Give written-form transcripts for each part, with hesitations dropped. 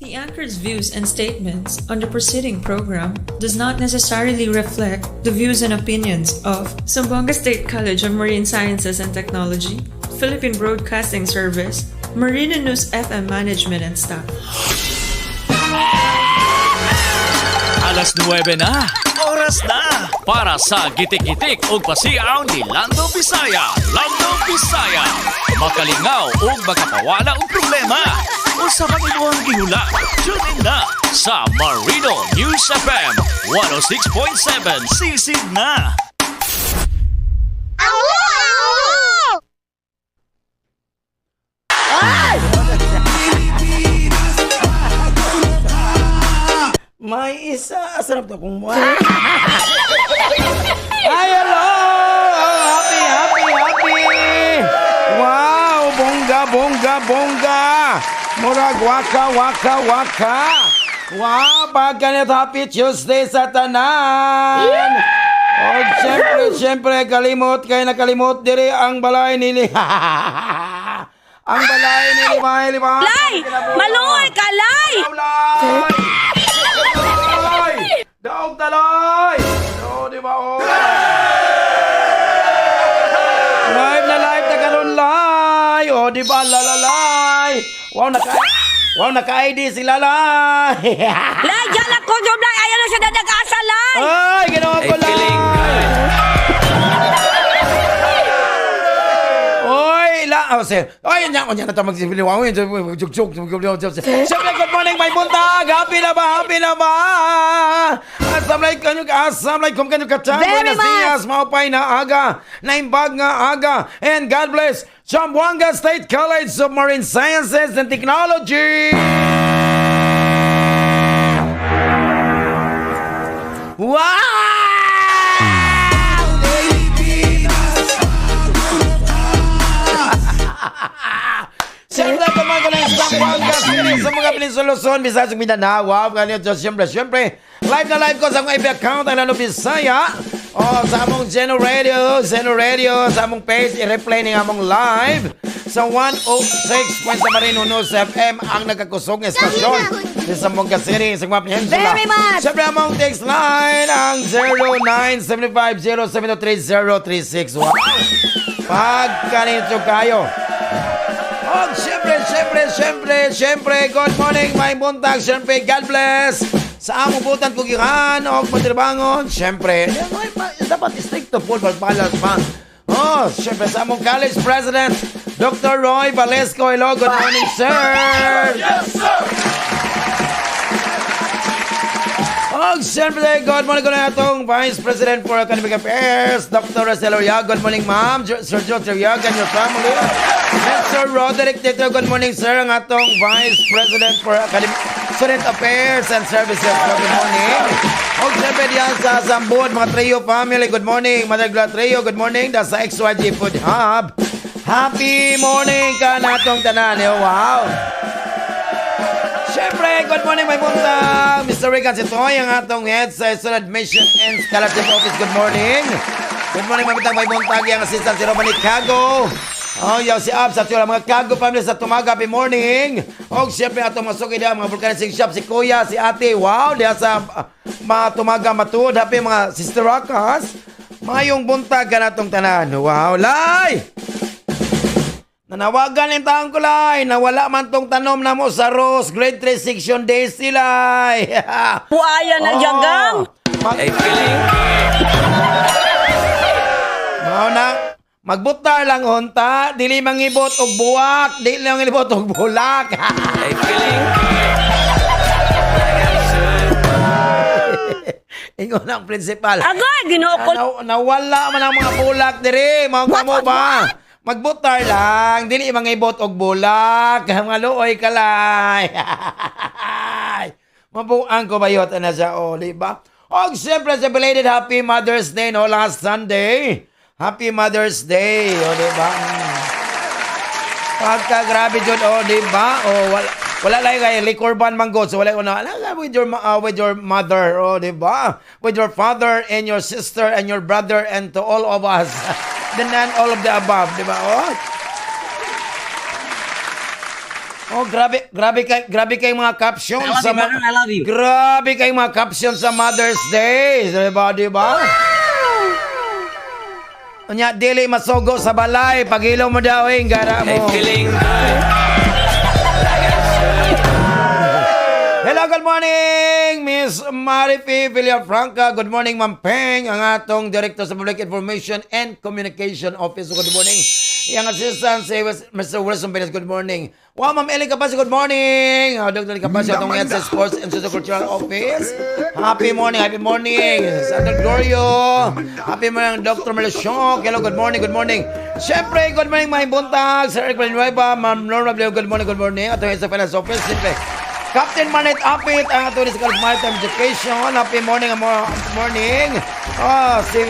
The anchor's views and statements on the preceding program does not necessarily reflect the views and opinions of Zamboanga State College of Marine Sciences and Technology, Philippine Broadcasting Service, Marina News FM Management and Staff. Alas 9 na. Oras na para sa gitik-gitik ug pasiaw ni Lando Bisaya. Lando Bisaya. Makalingaw ug makapawala og problema. Usa pang imuhang gihula. Tune in na sa Marino News FM 106.7. Sisig na. Awo! May isa. Sarap na kung Ay, hello! Happy, happy, happy! Wow! Bongga, bongga, bongga! Murag waka, waka, waka! Wow! Pagkanit Happy Tuesday sa tanan! O, siyempre, siyempre, kalimot kay nakalimot diri ang balay nili. Ang balay ni Limay, Limay. Lay! Maluoy ka, Lay! Lay! Lay! Daog talay! Oo, di ba? Oh. Live na karon, lay! Oh, di ba? Lalalay! Wow, naka-ID sila, lay! Lay, dyan ako, Job, Lay! Ayaw na siya dadag-asa, Lay! Ay, ginawa ko, lay! Oy, la, oh, sir. Oy, nya, nya na ta magsibili. Wow, juk juk juk juk juk. Siyempre, good morning, may buntag. Happy na ba? Happy na ba? Assalamualaikum, assalamualaikum kanyo kachang. Very Buenos much. dias, maupay na aga, naimbag nga aga. And God bless Zamboanga State College of Marine Sciences and Technology. Wow! Siyempre, kumain ng Zamboanga City sa mga Peninsula Luzon, Visayas ug Mindanao. Wow, ganyan Diyos, siyempre, siyempre. Live na live ko sa akong FB account, ang Lalo Bisaya. O, sa among Zeno Radio, Zeno Radio, sa among page, i-replay ni among live sa 106.7 Marino News FM ang nagkakusog nga estasyon sa Zamboanga City, sa mga Peninsula. Very much. Siyempre, among text line ang 0975-073-036. Wow! Pagkanito kayo. Oh, siyempre, siyempre, siyempre, siyempre, good morning, may buntag, siyempre, God bless. Sa among butan kugihan o patirbangon, siyempre, dapat stricto po, balance pa. Oh, siyempre, sa among college president, Dr. Roy Valesco, hello, good morning, sir. Yes, sir! Oh, siyempre, good morning ko na itong Vice President for Academic Affairs, Dr. Rosel Oriago. Good morning, ma'am. Sir Joe Oriago and your family. And Sir Roderick Tito, good morning, sir. Ang atong Vice President for Academic Student Affairs and Services. Good morning. O, siyempre, diyan sa Sambod, mga Trio family, good morning. Mother Glad Trio, good morning. Da sa XYG Food Hub. Happy morning ka natong tanan. Eh, wow. Siyempre, good morning, may buntag. Mr. Regan Sitoy, ang atong head sa Student Admission and Scholarship Office. Good morning. Good morning, may buntag, may buntag. Yang assistant si Romani Cago. Oh, yaw si Abs at yung mga Cago family sa Tumaga. Happy morning. Oh, siyempre, atong mga suki diha, mga vulcanizing shop, si Kuya, si Ate. Wow, diha sa mga Tumaga matuod. Happy mga Sister Rockers. Mayong buntag ka natong tanan. Wow, lay! Nanawagan yung taong kulay, nawala man tong tanom na mo sa Rose, grade 3 section day sila. Puaya na jagang! Mag Mao na, magbutar lang unta, dili mangibot og buwak, dili mangibot og bulak. Ingon ang principal. Agay, ginoo ko. Nawala man ang mga bulak diri, mao ka mo ba? Magbutar lang, dili mangibot og bulak, mga luoy kalay. Mabuang ko bayot na siya, oh, di ba? Og siyempre sa belated Happy Mother's Day no last Sunday. Happy Mother's Day, oh, di ba? Pagka grabe jud, oh, di ba? Oh, wala wala lang kay liquor ban man god. So wala ko na ala, with your mother, oh, di ba? With your father and your sister and your brother and to all of us. The none all of the above, di ba? Oh. Oh, grabe, grabe kay mga caption I love sa you, brother. I love you. Grabe kay mga caption sa Mother's Day. Diba, diba? Unya, dili masugo sa balay. Pagilo mo daw, eh, gara mo. Hello, good morning, Miss Marifi Villafranca. Good morning, Ma'am Peng, ang atong Director sa Public Information and Communication Office. Good morning. Yang assistant si Mr. Wilson Perez, good morning. Wow, Ma'am Eli Capasio, good morning. Oh, Dr. Capasio, atong head sa Sports and Sociocultural Office. Happy morning, happy morning. Sandra Glorio. Happy morning, Dr. Melchor. Hello, good morning, good morning. Siyempre, good morning, mga buntag. Sir Eric Villanueva, Ma'am Norma Bleu, good morning, good morning. Atong head sa Finance Office, siyempre. Captain Manet Apit, ang attorney sa College Maritime Education. Happy morning, morning. Oh, si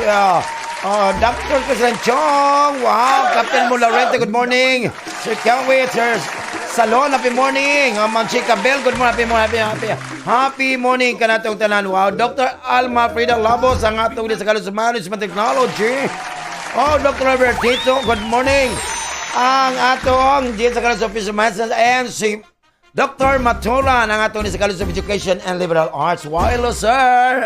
Dr. President Chong. Wow, Captain Mularente, good morning. Sir Kelwit, Sir Salon, happy morning. Ma'am Chica Bell, good morning, happy morning, happy, happy, happy morning kanatong tanan. Wow, Dr. Alma Frida Labos, ang atong sa College of Management Technology. Oh, Dr. Robert Tito, good morning. Ang atong diyan sa College of Fishermen and si Dr. Maturan, ang atong sa College of Education and Liberal Arts. Wow, hello, sir.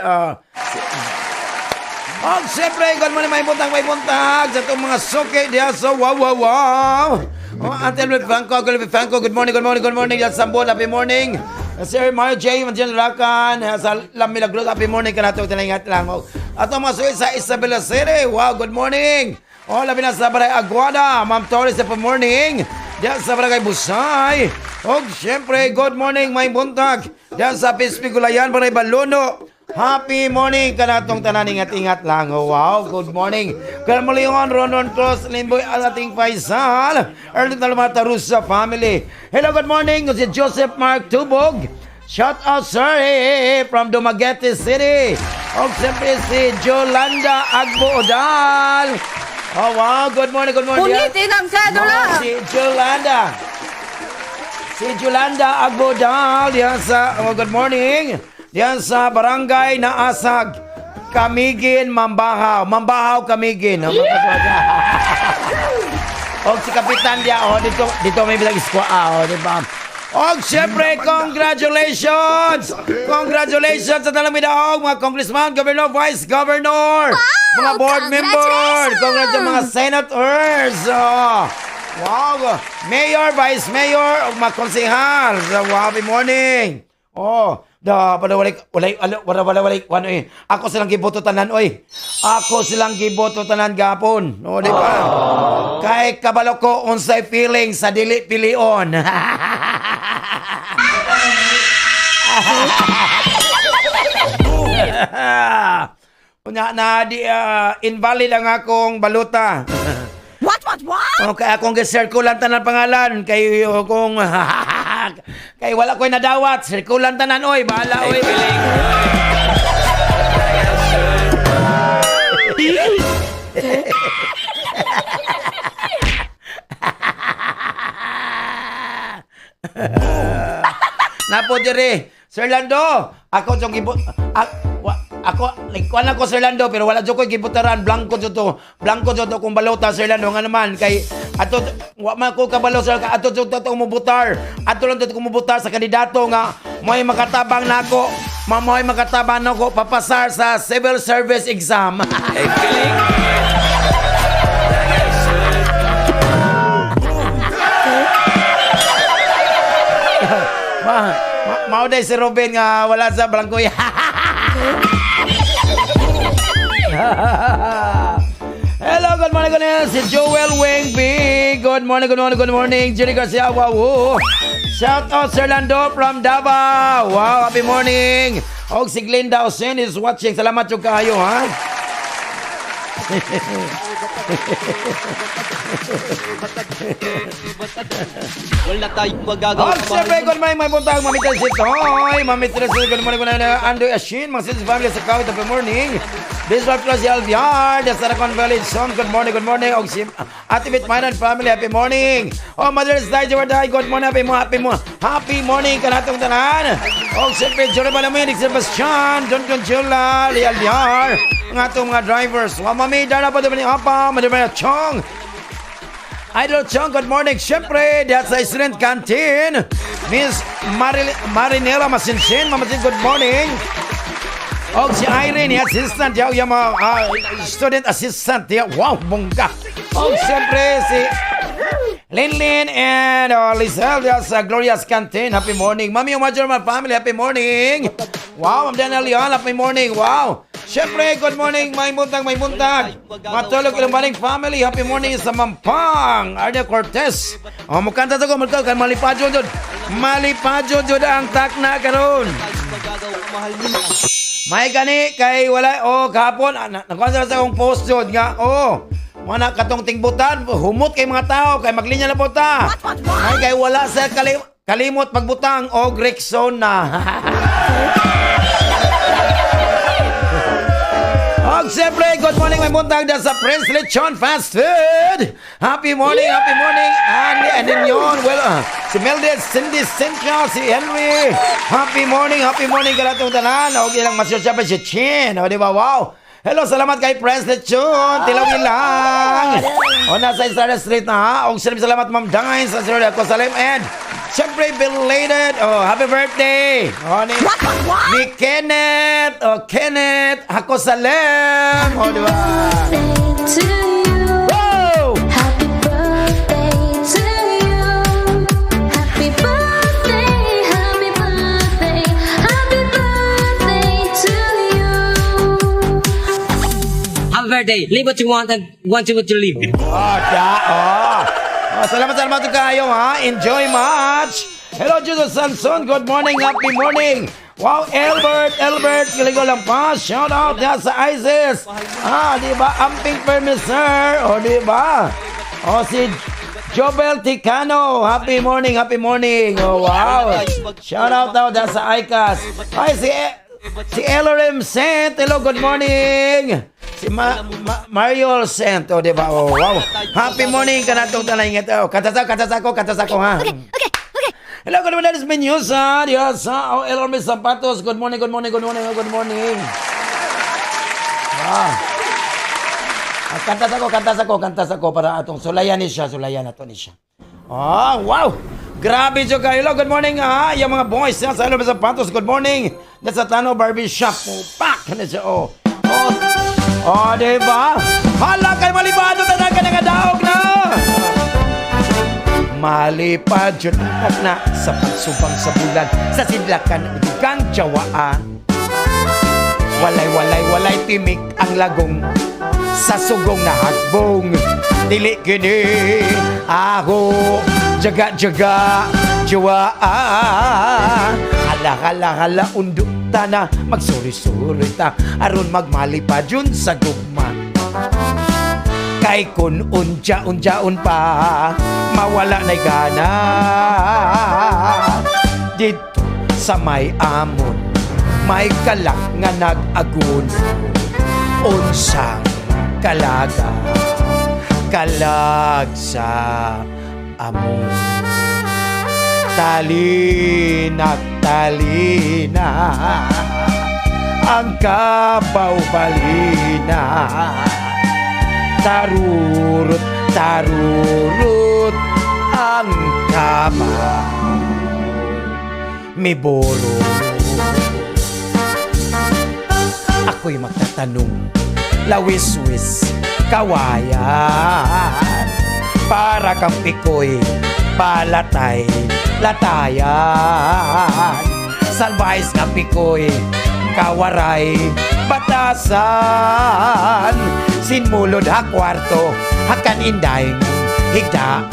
Oh, siyempre, good morning, may buntag sa itong mga suki diya sa wow, wow, wow. Oh, Ate Elvin Franco, Elvin Franco, good morning, good morning, good morning. Diyan sa Sambol, happy morning. Sir Mario J. Mandiyan Rakan, sa La Milagros, happy morning ka nato, tinangat lang. Oh. At ang mga suki sa Isabela City, wow, good morning. Oh, labi na sa Barangay Aguada, Ma'am Torres, happy morning. Diyan sa Barangay Busay. Oh, siyempre, good morning, may buntag. Diyan sa Pispigulayan, Barangay Baluno. Happy morning kanatong tanan, ingat-ingat lang. Oh, wow, good morning. Carmelion, Ronon Cruz, Limboy, ang ating Faisal, Erlin Talumata Rusa family. Hello, good morning. Si Joseph Mark Tubog. Shout out, sir, eh, from Dumaguete City. O, siyempre si Jolanda Agbo Odal. Oh, wow, good morning, good morning. Punitin ang sedula! Oh, si Jolanda. Si Jolanda Agbodal, diyan sa, oh, good morning. Diyan sa Barangay Naasag, Camiguin, Mambahaw. Mambahaw, Camiguin. Oh, Og si Kapitan diya, oh, dito, dito may bilang iskwa, oh, di ba? Og syempre, congratulations! Congratulations sa talang midaog, mga congressman, governor, vice governor, mga board member, congratulations mga senators. Oh. Wow! Mayor, vice mayor, ug mga konsehal. So, wow, happy morning. Oh, da wala wala wala wala wala wala wala eh. Ako silang giboto tanan oy. Ako silang giboto tanan gapon. No, di ba? Kay kabalo ko unsay feeling sa dili pilion. Unya na di invalid ang akong baluta. What, what, what? Okay, akong gi-circulan tanan pangalan kay kung kay wala ko'y nadawat, circulan tanan oy, bahala oy. Napo dire, Sir Lando, ako jong gibo ako like kuan ako Sir Lando pero wala jud ko'y gibutaran, blanco jud to. Blanco jud to kung balota Sir Lando nga naman kay ato wa man ko kabalo sir ato jud to mubutar. Ato lang jud ko mubutar sa kandidato nga mo'y makatabang nako. Mamoy makatabang nako papasar sa civil service exam. Ma, ma mao day si Robin nga wala sa balangkoy. Hello, good morning, good morning. Si Joel Wing B. Good morning, good morning, good morning. Jerry Garcia, wow. Shout out Sir Lando from Davao. Wow, happy morning. Og si Glinda Osen is watching. Salamat yung kaayo, ha? Wala tayong magagawa. Og siyempre, good morning, mga buntag, Mami Teresita. Hoy, Mami Teresita, good morning, good morning. Andoy Ashin, mga sis family sa Kawit, happy morning. Bismarck Plus, Alviar, the Saracon Village Song, good morning, good morning. Og si Ate Bit Mayran family, happy morning. Oh, Mother's Day, Jawar good morning, happy mo, happy mo, happy morning kanatong tanan. Og siyempre, Jerry Balamin, Sebastian, Don Conchula, Lee Alviar, ang atong mga drivers. Wa Mami, Dara pa, Dumani Apa, Madam Chong. Idol Chong, good morning. Siyempre, that's sa student canteen. Miss Marinela Masinsin, Mamasin, good morning. Og si Irene, assistant, yaw, yung mga student assistant, ya. Wow, bongga. Og siyempre, si Linlin and Lizelle sa Gloria's Canteen. Happy morning. Mami Umajer, my family, happy morning. Wow, Ma'am Daniel Leon, happy morning. Wow. Siyempre, good morning, may buntag, may buntag. Matulog ilang family, happy morning sa Mampang. Arnia Cortez. Oh, mukanta ko, multo, kan malipadyo jud. Malipadyo jud ang takna karon. May gani kay wala oh kahapon nakuha sa akong post jud nga oh mga katong tingbutan humot kay mga tao kay maglinya na po ta. May kay wala sa kalimot pagbutang og Rexona. Og siyempre, good morning, may buntag dyan sa Prince Lechon Fast Food. Happy morning, happy morning. And then yun, well, si Mildred, Cindy, Cynthia, si Henry. Happy morning kalatong tanan. Og ilang masyo pa si Chin. O, di ba? Wow. Hello, salamat kay Prince Lechon. Tilawin lang. O, nasa Estrada Street na ha. Og siyempre, salamat Ma'am Dine sa Sir Ako Salim. And, siyempre, belated. Oh, happy birthday. O, ni Kenneth. O, Kenneth Ako Salem. O, di ba? To you. Wow! Happy birthday to you. Happy birthday, happy birthday, happy birthday to you. Happy birthday. Live what you want and want what you live. Oh, da, oh. Oh, salamat, salamat kayo, ha. Enjoy much. Hello, Jesus Sanson. Good morning, happy morning. Wow, Albert, Albert, kiligo lang pa. Shout out na sa ISIS. Ah, di ba? Amping permi, sir. O, di ba? O, si Jobel Ticano. Happy morning, happy morning. Oh, wow. Shout out daw dyan sa ICAS. Ay, si Elorim Sent. Hello, good morning. Si Mariol Sent. O, di ba? Oh, wow. Happy morning ka na itong tanay. Oh, kanta sa ko, kanta sa ko, ha? Okay. Hello, good morning. It's Menusa. Dios, ha? Oh, Elorim Zapatos. Good morning, good morning, good morning, oh, good morning. Ah. Ah, kanta sa ko, kanta sa ko, kanta sa ko para atong sulayan ni siya, sulayan nato ni siya. Ah, wow! Grabe jud kayo. Hello, good morning ha. Yung mga boys yan sa Elorim Zapatos, good morning. Nasa Tano Barbie Shop. Oh, pak! Ano siya, oh. Oh, oh, di ba? Hala kay malipado tanan ka nga daog na. Malipad jud ang na sa pagsubang sa bulan sa sidlakan dugang jawaan. Walay walay walay timik ang lagong sa sugong na hagbong. Dili kini aho jaga jaga jawaan. Hala hala hala undo ta na magsuri-suri ta aron magmalipad yun sa gugma. Kay kun unja unjaon pa mawala na'y gana dito sa may amon may kalak nga nag-agun unsang kalaga kalag sa amon talina talina ang kabaw balina tarurot tarurot ang kabaw miboro. Ako'y magtatanong lawis-wis kawayan para kang pikoy palatay latayan salbais nga pikoy kawaray batasan sinmulod ha kwarto hakan inday higdaan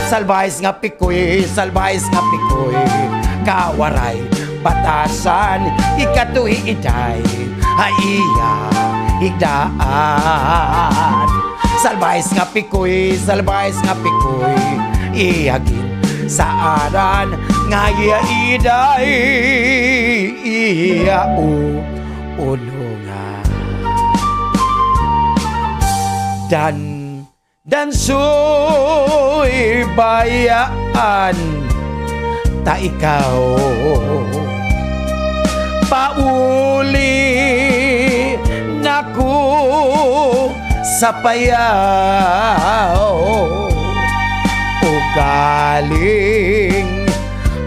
salbais nga pikoy salbais nga pikoy kawaray batasan ikatuhi iday haiya higdaan salbais nga pikoy salbais nga pikoy ihagin sa aran nga iya iday iya u uno nga dan dansoy bayaan ta ikaw pauli nako Sa payaw. O galing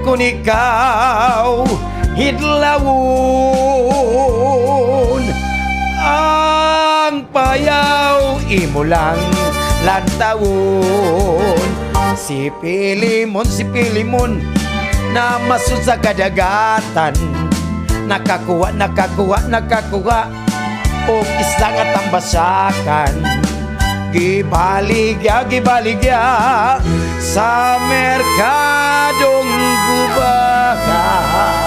kung ikaw hidlawon ang payaw, imo lang lantawon. Si Pilimon, si Pilimon na masud sa kadagatan, nakakuha, nakakuha, nakakuha og isla nga tambasakan. Gibaligya, gibaligya sa merkadong gubakan.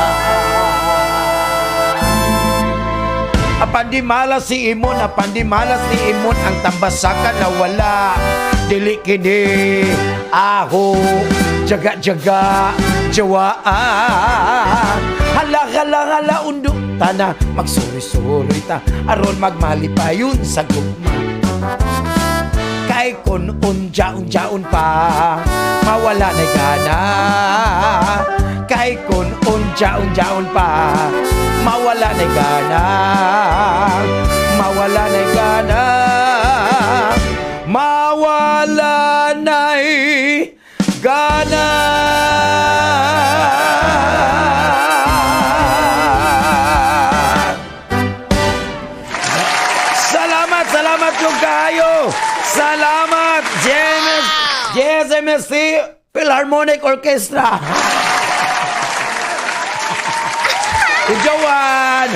Apan di malas si Imon, apan di malas ni Imon, ang tambasakan na wala. Dili kini aho, jaga-jaga, jawaan. Hala, hala, hala, undo tana, magsuri-suroy ta, aron magmalipayon sa gugma. Kay kun unja-unjaon pa, mawala na gana. Kay kun unja-unjaon pa, mawala na gana. Mawala na gana. Mawala na gana. Salamat, salamat yung kayo. Salamat, JMS, JSMSC Philharmonic Orchestra. Si Joanne.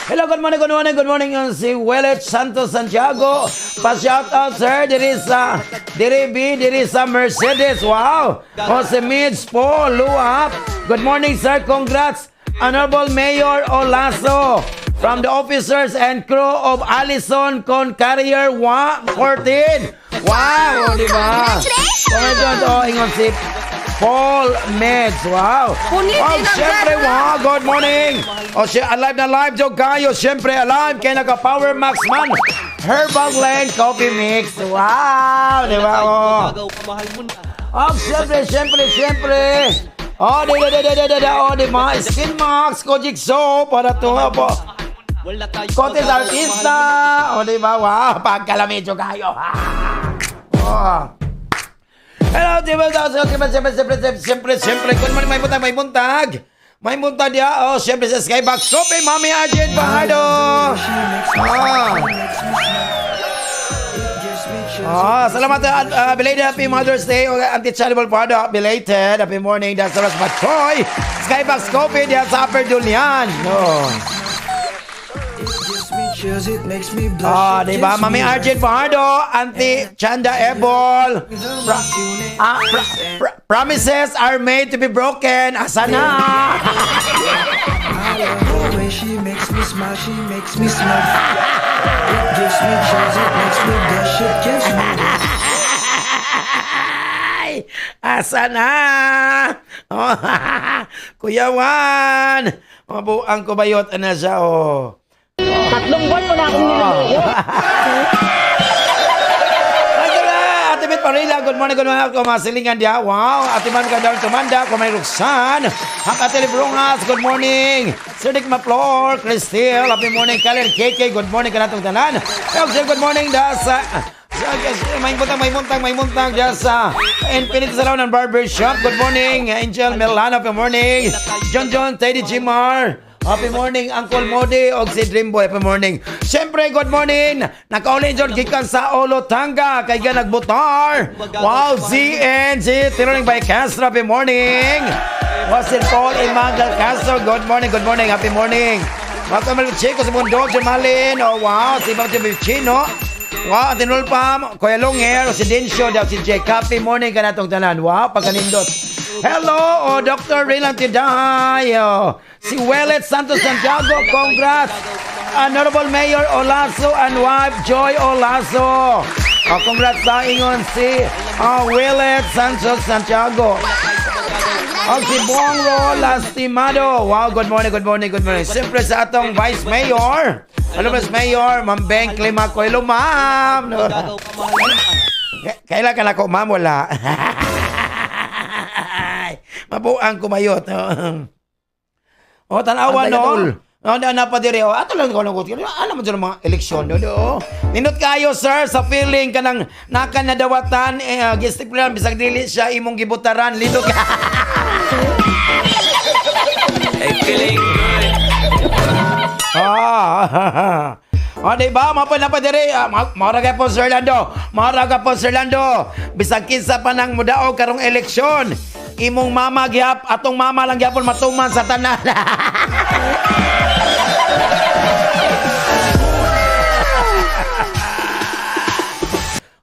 Hello, good morning, good morning, good morning. Si Wellet Santos Santiago. Pa-shout out, sir. Diri sa, diri B, diri sa Mercedes. Wow. O si Mitch Paul Luap. Good morning, sir. Congrats. Honorable Mayor Olaso from the officers and crew of Allison Con Carrier 14. Wow, di ba? Congratulations! Congratulations. Oh, ingon si Paul Meds. Wow. Punit Oh, din ang syempre, gana. wow. Good morning. O, siya, alive na live, Joe Gayo. Syempre, alive. Kaya naka-Power Max man. Herbal Blend Coffee Mix. Wow. Di ba? Oh. Oh, syempre, syempre, syempre. Oh, di, di, di, di, di, di, di. Oh, di ba? Skin Max, Kojic Soap. Para to, po. Contest artista. O, di ba? Wow. Pagkalami, Joe Gayo. Ha? Oh. Hello, di ba? Siyempre, siyempre, siyempre, siyempre, siyempre. Good morning, may buntag, may buntag. May buntag diya. Oh, siyempre sa Skybox. Sope, Mami Arjen Fajardo. Ah. Ah, salamat, belated happy Mother's Day. O, Auntie Charlie Fajardo, belated happy morning. That's Ras Matroy. Skybox Coffee diya sa Upper Dulian. No. Ah, di ba? Mami Arjen Fajardo, Auntie Chanda Ebol. Promises are made to be broken. Asa na? She makes me smile, she makes me smile. It gives me chills, it makes me blush, it gives me Ay, asa na? Oh, Kuya Juan, mabuang ko bayot na siya, oh. 3 buwan mo na akong niloloko. Ate na, Ate Beth Parilla, good morning, good morning. Ako, mga silingan diya. Wow, Ate Man Kandang Tumanda, Kumay Roxanne. Hang Ate Librungas, good morning. Sir Dick Maplor, Cristel, happy morning. Kalen KK, good morning kanatong tanan. Sir, good morning da sa may buntag, may buntag, may buntag dyan sa Infinity Salon and Barber Shop. Good morning, Angel Melano, happy morning. John John, Teddy Jimar. Happy morning, Uncle Modi og si Dreamboy. Happy morning. Siyempre, good morning. Nakauli John gikan sa Olotanga kay ga nagbutar. Wow, ZNG Tiroling by Castro. Happy morning. Wasin Paul Emmanuel Castro. Good morning, good morning. Happy morning. Welcome Chico sa Mundo, Jamalin. Oh, wow. Si Bang Chino. Wow, Tinulpam, Kuya Longer, si Dinsyo, daw si Jake. Happy morning ka natong tanan. Wow, pagkanindot. Hello, oh, Dr. Raylan Tidahay. Oh, si Wellet Santos Santiago, congrats. Honorable Mayor Olaso and wife Joy Olaso. Oh, congrats sa ingon si, oh, Wellet Santos Santiago. Oh, si Bongro Lastimado. Wow, good morning, good morning, good morning. Siyempre sa atong Vice Mayor. Hello, Vice Mayor, Ma'am Beng Clima Coelho, ma'am. No. Kailan ka na ko, ma'am? Wala. Mabuang kumayot. Oh, tanawa, no? Oh, na na pa diri. Oh, ato lang ko nang ano man dyan ang mga eleksyon do. Do. Nindot kayo, sir, sa feeling kanang naka nadawatan eh, gisiplan bisag dili siya imong gibutaran lindo ka. Feeling good. Ah. O, di ba? Mapa na pa diri. Ah, maura ka po, Sir Lando. Maura ka po, Sir Lando. Bisag kinsa pa nang mudaog karong eleksyon. Imong mama gihap, atong mama lang gihapon matuman sa tanan.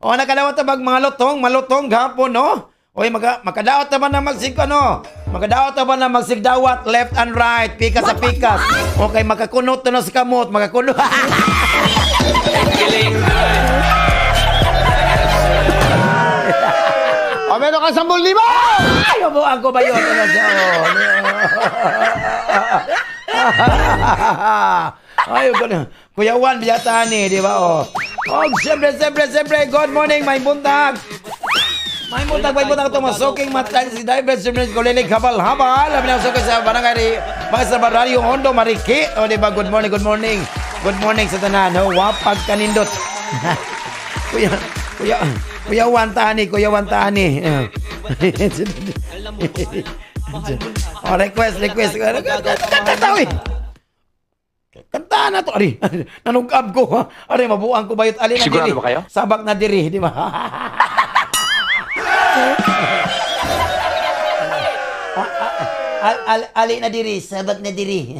O, nakadawat ta bag mga lutong, malutong gahapon, no? Oy, makadaot ta ba na magsig ano? Makadaot ta ba na magsigdawat left and right, pikas sa pikas. Okay, makakunot na sa kamot, makakunot. Feeling good. O, meron kang 10,000! Ay, mabuang ko ba yun? Ano siya, oh. Ay, Kuya Juan, biyata ni, di ba? Oh. Oh, siyempre, siyempre, siyempre, good morning, may buntag. May buntag, may buntag ito, masuking matan si Diver, siyempre, kulilig, habal, habal. Labi na suking sa barangay, ri, mga sa barangay, yung Hondo, Mariki. O, di ba? Good morning, good morning. Good morning sa tanan. Oh, wapag kanindot. Kuya, Kuya, Kuya Juan Tani, Kuya Juan Tani. Oh, request, request. Kanta tao eh. Kanta na to. Ari, nanugab ko. Ha? Ari, mabuang ko bayot. Ali na Sigurado diri. ba kayo? Sabak na diri, di ba? Ali na diri, sabak na diri.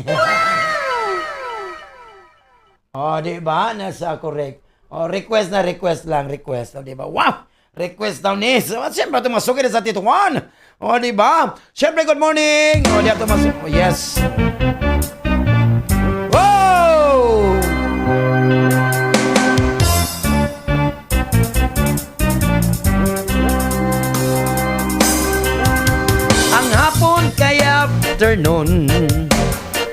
Oh, di ba? Nasa correct. Oh, request na request lang, request. Oh, di ba? Wow! Request daw ni. So, siyempre, ito masukin sa Tito Juan. Oh, di ba? Siyempre, good morning! Oh, di ito masuk. Oh, yes. Wow! Ang hapon kay afternoon,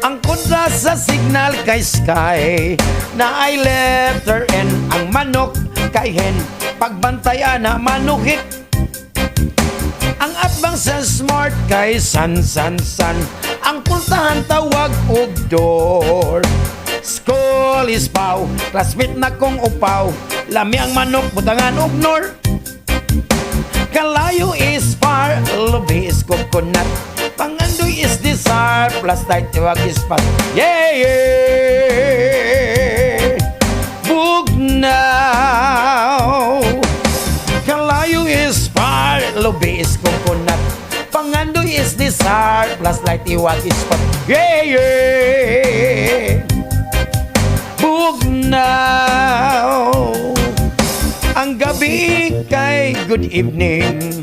ang kontra sa signal kay sky, na ay letter N. Ang manok kay hen, pagbantay ana manuhit. Ang atbang sa smart kay san san san. Ang pultahan tawag og door. School is pow, classmate na kong upaw. Lami ang manok, butangan og nor. Kalayo is far, lubi is coconut. Pangandoy is desire, plus tight tiwag is pat. Yeah, yeah! Bugnaw. Kalayo is far, lubi is coconut. Pangandoy is desire, plus light iwag is pat. Yeah, yeah! Bugnaw. Ang gabi kay good evening.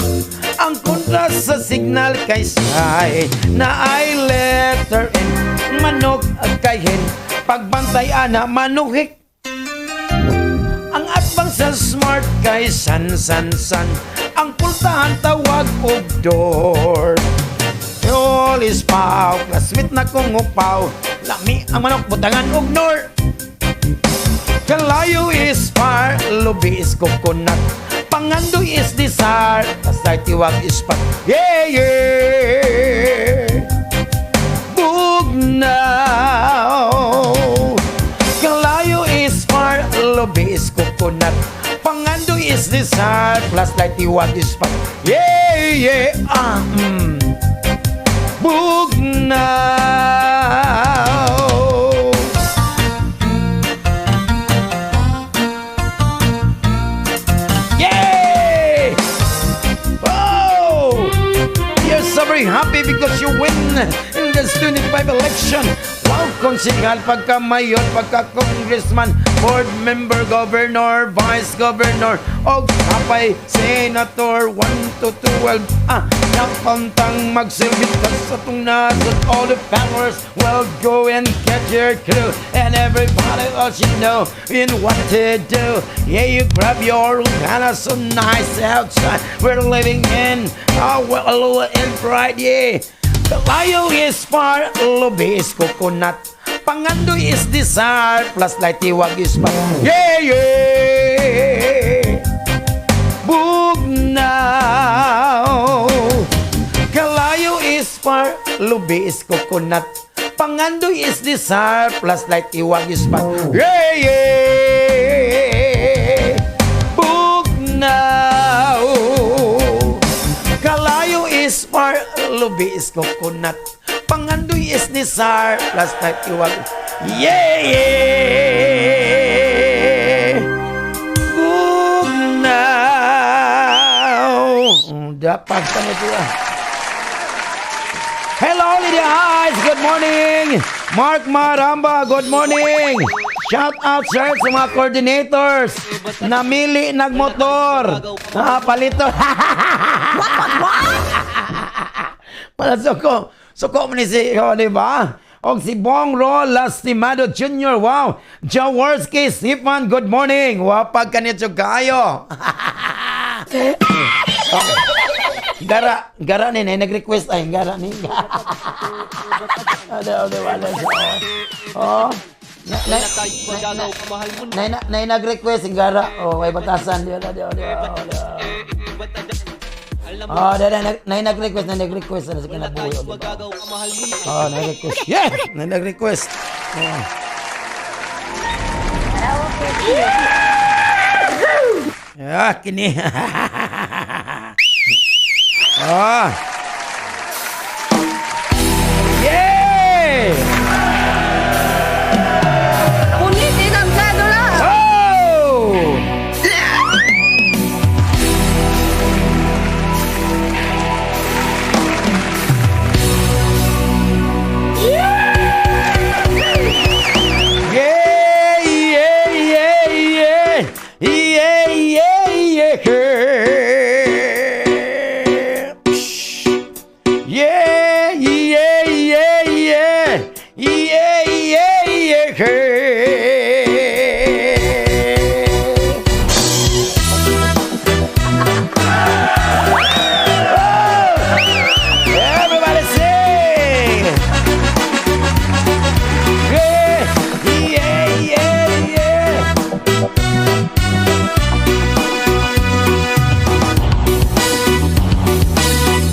Ang kontra sa signal kay sky, na ay letter N. Manok kay hen, pagbantay ana manuhik. Ang atbang sa smart kay san san san. Ang pultahan tawag og door. All is pow, classmate na kong upaw. Lami ang manok, butangan og nor. Kalayo is far, lubi is coconut. Pangandoy is desire, basta tiwag is pat. Yeah, yeah! Bugnaw. Kalayo is far, lubi is coconut. Pangandoy is desire, plus light tiwag is pat. Yeah, yeah! Ah. Bugnaw. Yay! Oh! You're so very happy because you win in the 25 election. Wow, konsehal, pagka mayor, pagka congressman, board member, governor, vice governor, og kapay senator, 1 to 12. Ah, napantang magsilbi ka sa tong nasod. All the powers will go and get your crew and everybody else you know in what to do. Yeah, you grab your kinda so nice outside. We're living in oh, well, and bright, yeah. Kalayo is far, lubi is coconut. Pangandoy is desire, plus light tiwag is pa. Yeah, yeah! Bugnaw. Kalayo is far, lubi is coconut. Pangandoy is desire plus light iwag is pa. Yeah! Bugnaw. Kalayo is far, lubi is coconut. Pangandoy is desire plus light iwag. Yeah! Bugnaw. Dapat pa nito ah. Hello, Lydia Eyes! Good morning! Mark Maramba, good morning! Shout out, sir, sa mga coordinators. Namili nagmotor. Ah, palito. What, what, what? Para suko. Suko mo ni si, oh, di ba? Og si Bong Ro Lastimado Jr. Wow. Jaworski Stephen, good morning. Wapag kanito kayo. Gara, gara ni, nag-request ay, gara ni. Ano, ano, ano, oh. Na, na, na, na, na, na, nag-request, gara. Oh, may batasan. Di, di, di, di, di. Oh, di, di, na, nag-request, na nag-request, na sa kinabuhi. Oh, di ba? Oh, nag-request. Yeah! Na nag-request. Oh. Ah, kini. Ah. Yeah! Punitin ang cedula! Oh! Yeah! Yeah! Shh. Yeah! Yeah! Everybody sing! Yeah!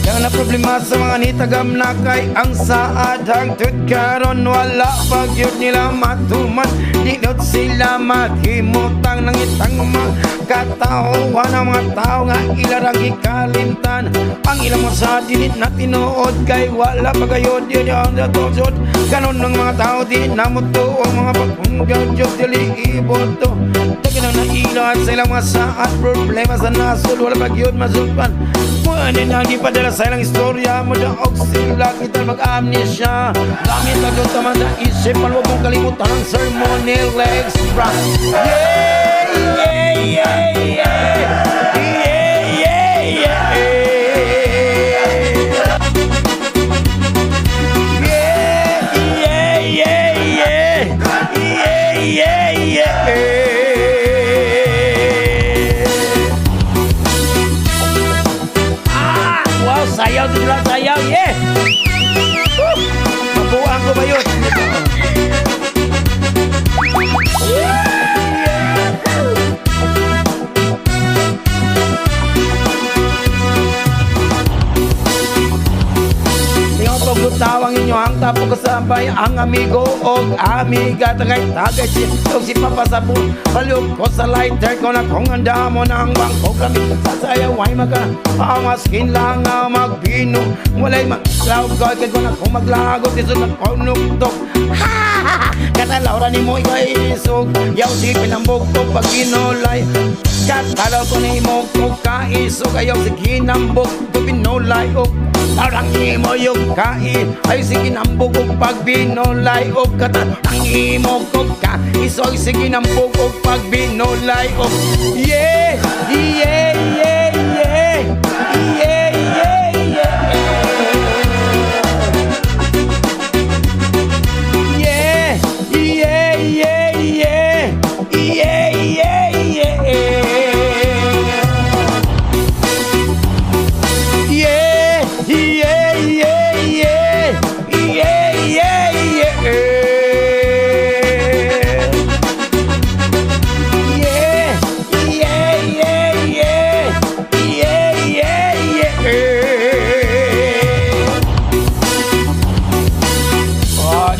Yang na problema sa mga nitagam na kay ang saad hangtod karon wala pa gyud nila matuman. Dili sila maghimutang nangitang mga katawhan ang mga tao nga ilarang gikalimtan ang ilang mga sa dili na tinuod kay wala pa gayud yun ang natosod kanon ng mga tao di na motuo ang mga pagpunggaw Diyos dili iboto. Taginang na ila sa ilang mga saad problema sa nasod wala pa gyud masulpan. Muani na gipadala sa ilang istorya mo daog sila kita mag-amnesia. Gamit na doon tama sa isip, huwag mong kalimutan ang sermon ni Lex Brown. Yeah! Yeah! Yeah! Yeah! Ah! Wow, sayaw sila, sayaw, yeah! Woo! Mabuang ko ba yun? Ingon pagbutawang inyo ang tapo kasabay ang amigo og amiga tagay tagay si og si Papa sa palug ko sa lighter ko na kung handa mo na ang bangko kami sasayaway maka ang askin lang nga magbino walay maglaw ko kay ko na kung maglagot isod na konuktok katalaw ra nimo ikaw isog yaw si pinambog ko pag ginulay katalaw ko nimo ko kaisog ayaw si ginambog ko binulay og tarang imo yung kai ay si ginambog og pagbinulay og katarang imo ko kaisog si ginambog og pagbinulay og yeah yeah yeah yeah.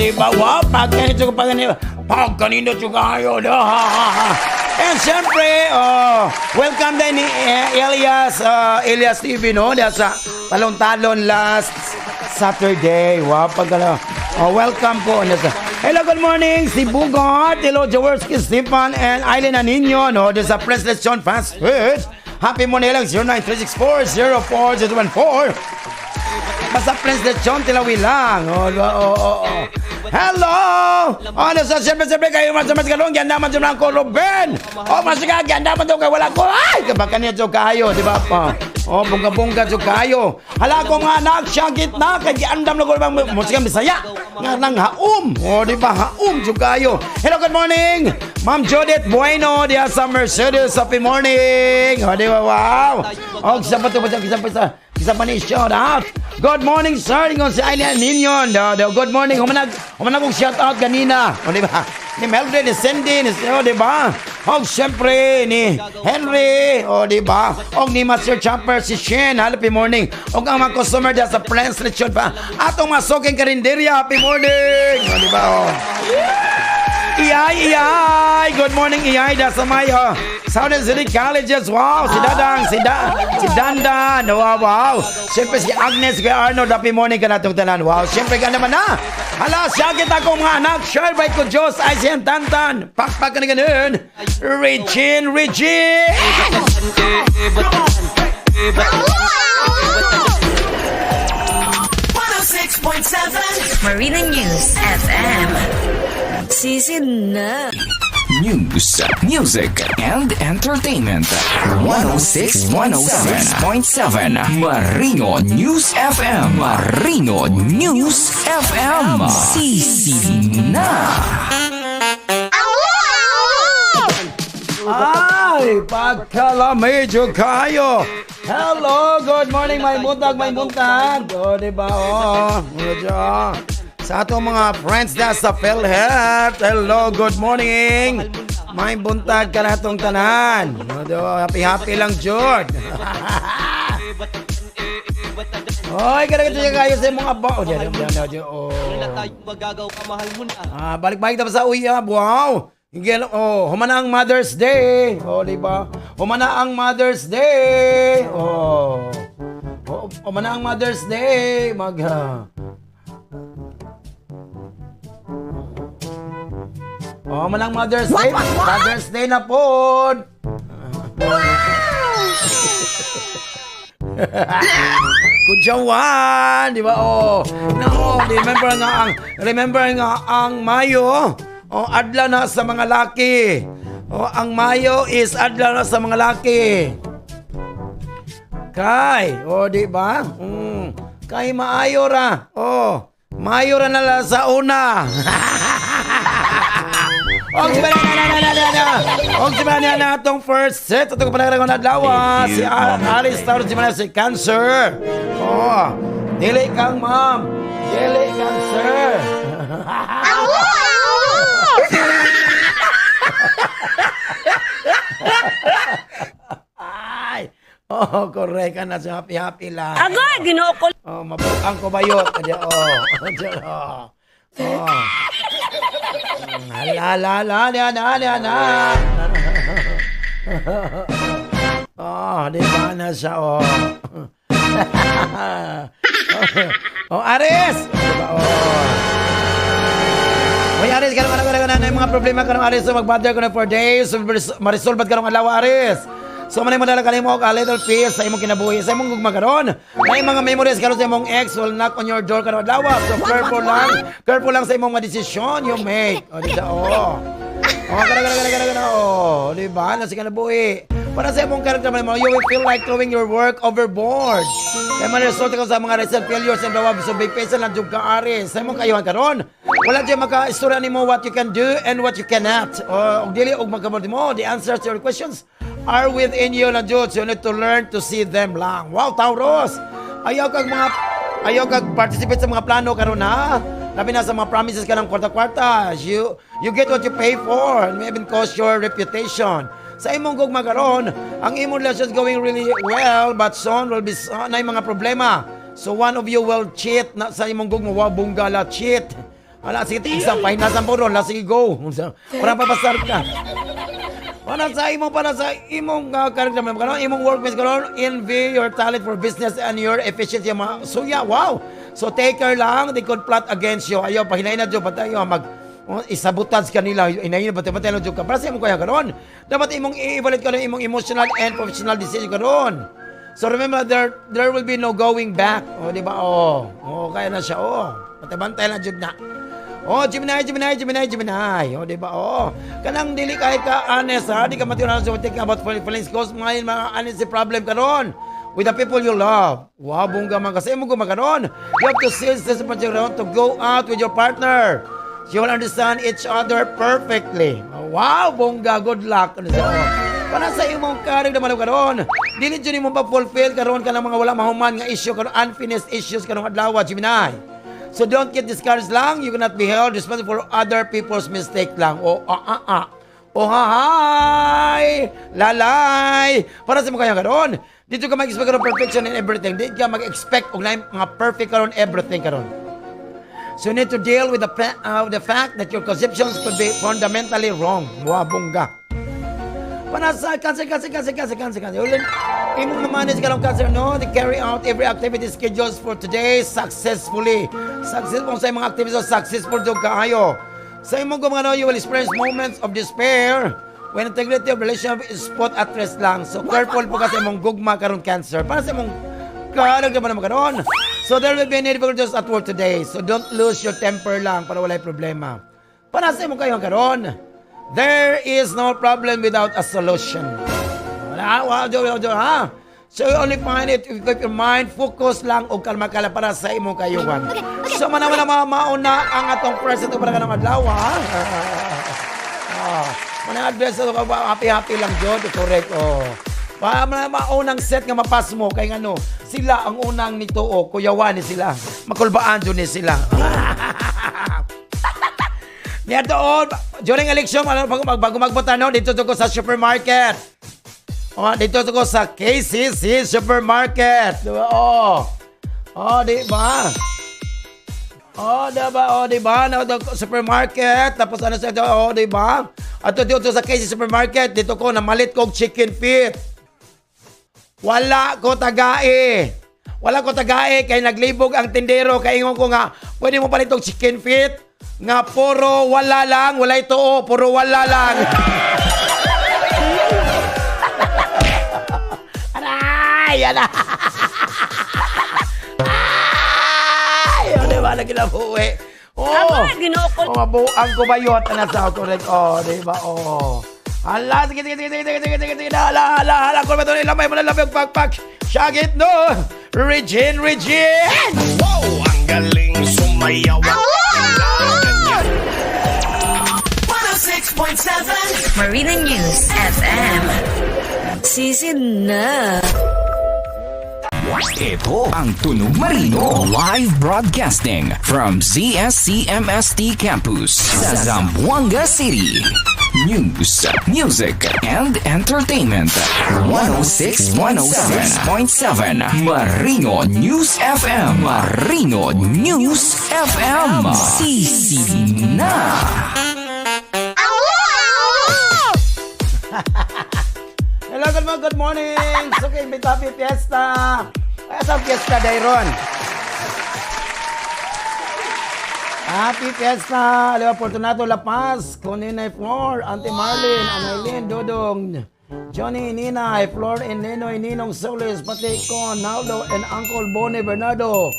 di ba? Wow, pagkanito ko pagkanito. Pagkanito ko kayo. Ha, ha, ha. And siyempre, oh, welcome din ni Elias, Elias TV, no? Diya sa Talon-Talon last Saturday. Wow, pagkala. Oh, welcome po. Hello, good morning. Si Bugot, hello, Jaworski, Stefan, and Eileen Anino, no? Diya sa President John Fast Food. Happy morning lang, 09364 04014. Basta Prince Lechon, tilawi lang. Oh. Hello! Ano sa siyempre, siyempre kayo man sa mas galong, yan naman dyan ko, Ruben! Oh, masika, yan naman daw kayo, wala ko. Ay, kapag kaniya dyan kayo, di ba? Oh, bungga-bungga dyan kayo. Hala ko nga anak, siya gitna, kay giandam na ko bang musika Bisaya. Nga nang haom. Oh, di ba? Haom dyan kayo. Hello, good morning! Ma'am Judith Bueno, diya sa Mercedes. Happy morning! Oh, di ba? Wow! Oh, kisa pa ito, kisa pa sa isa pa ni shout out. Good morning, sir. Ingon si Aileen Ninyon. Do, good morning. Humanag, humanag kong shout out ganina. O, di ba? Ni Mildred, ni Cindy, ni, o, di ba? O, siyempre, ni Henry. O, di ba? O, ni Master Chopper, si Shen. Happy morning. O, ang mga customer diya sa Prince Lechon pa. Atong masuking karinderya. Happy morning. O, di ba? O. Iyay, iyay! Good morning, iyay. Da sa may Southern City Colleges. Wow, si Dadang, si Dandan. Wow. Siyempre si Agnes, kay Arnold. Happy morning ka natong tanan. Wow, siyempre ka naman na. Hala, siya kita ko mga anak. Share by ko Diyos. Ay siyang Tantan. Pakpak ka na ganun. Regine, Regine! Marina News FM. Season na. News, music, and entertainment. 106, 106.7 Marino News FM. Marino News FM. Sisi na. Ay, pagkala medyo kayo. Hello, good morning, may buntag, may buntag. O, di ba? Oh, medyo. Sa atong mga friends na sa PhilHealth. Hello, good morning. May buntag ka na itong tanan. O, di ba? Happy, happy lang, Jord. Oy, kada kayo sa imong aba. Oh, di, di, di, di, oh. Ah, balik-balik na sa uyab. Wow. Oh, humana ang Mother's Day. Oh, di ba? Humana ang Mother's Day. Oh. Oh, humana ang Mother's Day. Mag Oh, humana ang Mother's Day. Mother's Day na po. Kudyawan, di ba? Oh. No, remember nga ang Mayo. Oh, adlaw na sa mga laki. Oh, ang Mayo is adlaw na sa mga laki. Kay, oh, di ba? Kay maayo ra. Oh, maayo ra na lang sa una. Og si na na na na na. Og si na na atong first set atong panahon nga adlaw si Aris Taurus si si Cancer. Oh, dili kang ma'am. Dili kang sir. Ay. Oh, correct ka na. So, happy happy lang. Agoy, Ginoo ko. Oh, mabuang ko bayot. Kaya, oh. Oh. Oh. Hala, hala, hala, na, na, na, na. Oh, di ba na siya, oh. Oh, Aris! Di ba, oh. Hoy, Aris, karon karon karon na mga problema karon Aris, so mag-bother ko na for days, so ma-resolve ba karong adlaw, Aris? So manay mo dala kanimo og a little peace sa imong kinabuhi, sa imong gugma karon. Nay mga memories karon sa imong ex will knock on your door karon adlaw. So careful lang sa imong mga desisyon you make. O di ba? Oh. Oh, kana kana kana kana kana. Oh, di ba? Nasa kinabuhi. Para sa imong character man mo, you will feel like throwing your work overboard. Kaya man resulta ka sa mga recent failures and blah, blah, so big face lang jud ka Aris. Sa imong kayuhan karon, wala jud maka-istorya nimo what you can do and what you cannot. O og dili og magkabot mo, the answers to your questions are within you na jud. So you need to learn to see them lang. Wow, Taurus! Ayaw kag participate sa mga plano karon ha. Labi na sa mga promises ka ng kwarta-kwarta. You get what you pay for and may even cost your reputation. Sa imong gugma karon, ang imong relationship is going really well but soon will be na mga problema. So one of you will cheat na sa imong gugma. Wow, bunggala cheat. Wala, sige, exam, final sa puro. La, sige, go. Para papasar ka. Para sa imong character man karon, imong workmates karon envy your talent for business and your efficiency mga suya. Wow. So take care lang, they could plot against you. Ayaw pahinain na jud patayo mag, oh, isabotage kanila, inayin ba patay jud ka. Para sa imong kaya karon, dapat imong i-evaluate karon imong emotional and professional decision karon. So remember, there will be no going back. Oh, di ba? Oh, kaya na siya. Oh, patay-bantay na jud na. Oh, Gemini, Gemini, Gemini, Gemini. Oh, di ba? Oh. Kanang dili kay ka honest ha, di ka matiwala sa thinking about feelings cause mga mga honesty problem karon with the people you love. Wow, bongga man kasi mo gumakaron. You have to seize this opportunity to go out with your partner. You will understand each other perfectly. Oh, wow, bongga, good luck. Ano siya? Oh. Para sa imong karig naman karon. Dili jud nimo pa-fulfill karon kanang mga wala mahuman nga issue karon, unfinished issues karong adlaw, Gemini. So don't get discouraged lang. You cannot be held responsible for other people's mistake lang. O ah ah ah. O hi! Lalay! Para sa mo kaya karon. Dito ka mag-expect karon perfection in everything. Dito ka mag-expect og lain mga perfect karon everything karon. So you need to deal with the fact that your conceptions could be fundamentally wrong. Wa, bongga. Para sa Cancer, Cancer, Cancer, Cancer, Cancer, Cancer. Ulit, imong ma-manage ka ng Cancer, no? They carry out every activity schedules for today successfully. Successful sa imong activities, successful jud kaayo. Sa imong mga no, you will experience moments of despair when integrity of relationship is put at risk lang. So careful po ka sa imong gugma karon, Cancer. Para sa imong kalag naman naman karon. So there will be any difficulties at work today. So don't lose your temper lang para walay problema. Para sa imong kayo karon, there is no problem without a solution. Wala, wala, wala, wala, ha? So you only find it if you keep your mind focus lang o kalma ka lang para sa imong kayuhan. So manaman na mga mauna ang atong present para kanang adlaw, ha? Ah, manang address ato ka happy happy lang jud, correct, oh. Pa man maunang set nga mapas mo kay ngano, sila ang unang nito o kuyawan ni sila. Makulbaan jud ni sila. Niya doon, during election, ano, bago magbota, no, dito ko sa supermarket. Oh, dito ko sa KCC Supermarket. Di ba? Oh. Oh, di ba? Oh, di ba? Oh, di ba? No, the supermarket. Tapos ano sa, oh, di ba? At dito sa KCC Supermarket, dito ko namalit kog chicken feet. Wala ko tagae. Wala ko tagae kay naglibog ang tindero kay ingon ko nga pwede mo palit og chicken feet nga puro wala lang, walay tuo, puro wala lang. Aray! Ala! Ay! O, di ba? Nagkinabuhi. Oh. Aba, Ginoo ko. Mga buang ko ba yun? Ano sa correct? Oh, di ba? Oh. Hala, sige, sige, sige, sige, sige, sige, sige, sige, hala, hala, hala, kung ba ito, lamay mo na lamay, pakpak, Shagit, no! Regine, Regine! Wow! Ang galing sumayaw. 106.7 Marina News FM. Sisid na. Ito ang Tunog Marino. Live broadcasting from ZSCMST Campus sa Zamboanga City. News, music, and entertainment. 106, 106.7 Marino News FM. Marino News FM. Sisi na. Hello, good morning, good morning. So, okay, happy fiesta. Ay, sa fiesta, Dairon. Happy Fiesta! Aliwa Fortunato La Paz, Coninay Flor, Auntie Marlene, Annalyn, Dodong, Johnny, Ninay, Flor, and Ninoy, Ninong Solis, pati ko, Naldo, and Uncle Bonnie Bernardo,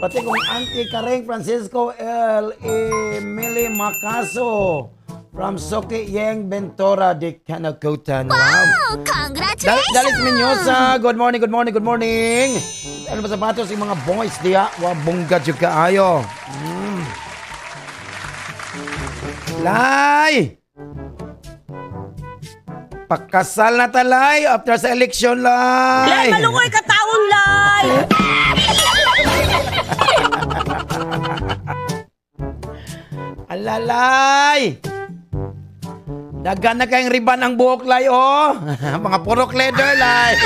pati kong Auntie Kareng Francisco L. Emily Macaso, from Soki Yeng Ventura de Canacotan. Wow! Congratulations! Dalis Menyosa, good morning, good morning, good morning. Ano ba sapatos yung mga boys diya? Wa bongga jud kaayo. Lay! Pakasal na talay after sa election, Lay, lay. malungoy ka taon, lay! Alalay! Dagan na kayong riban ang buhok, lay, oh. Mga purok leather, lay.